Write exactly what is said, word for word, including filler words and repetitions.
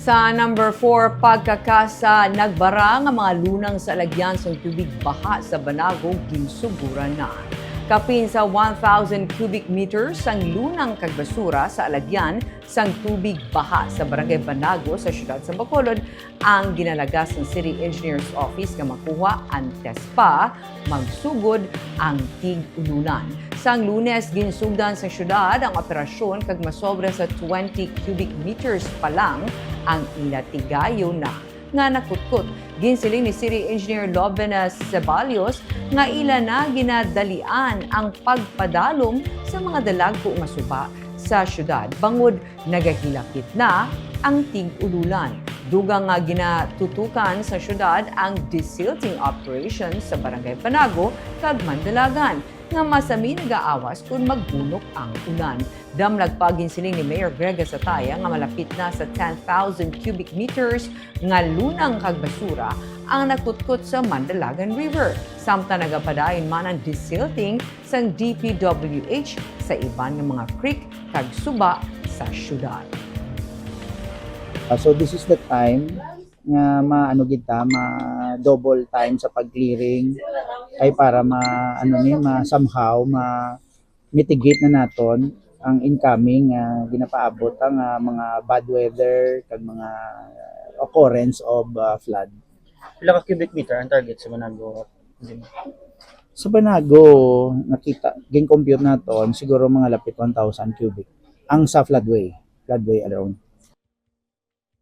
Sa number four, pagkakasa, nagbara nga mga lunang sa alagyan sang tubig baha sa Banago ginsuguran na. Kapin sa one thousand cubic meters sang lunang kag basura sa alagyan sang tubig baha sa Barangay Banago sa siyudad sa Bacolod ang ginalagas sang City Engineer's Office nga makuha antes pa magsugod ang tig-ulunan. Sang Lunes, ginsugdan sa siyudad ang operasyon kag masobra sa twenty cubic meters pa lang ang ila tigayo na nga nakutkot. Ginsiling ni City Engineer Loven Ceballos nga ila na ginadalian ang pagpadalom sa mga dalagko nga suba sa siyudad bangod nagahilapit na ang tig-ululan. Dugang nga ginatutukan sa siyudad ang desilting operation sa Barangay Banago kag Mandalagan nga masami nagaawas kon magbunok ang ulan. Damlag pa, ginsiling ni Mayor Greg Sataya nga malapit na sa ten thousand cubic meters nga lunang kag basura ang nakutkot sa Mandalagan River, samtang nagapadayon man ang desilting sang D P W H sa iban nga mga creek kag suba sa siyudad. Ah, so this is the time nga maano gid ta, ma double time sa pag-clearing ay para ma ano ni ma somehow ma mitigate na naton ang incoming nga ginapaabot ta nga mga bad weather kag mga occurrence of ah, flood. Pila ka cubic meter ang target sa Banago? Sa Banago, nakita, gin-compute naton siguro mga lapit one thousand cubic ang sa floodway, floodway alone.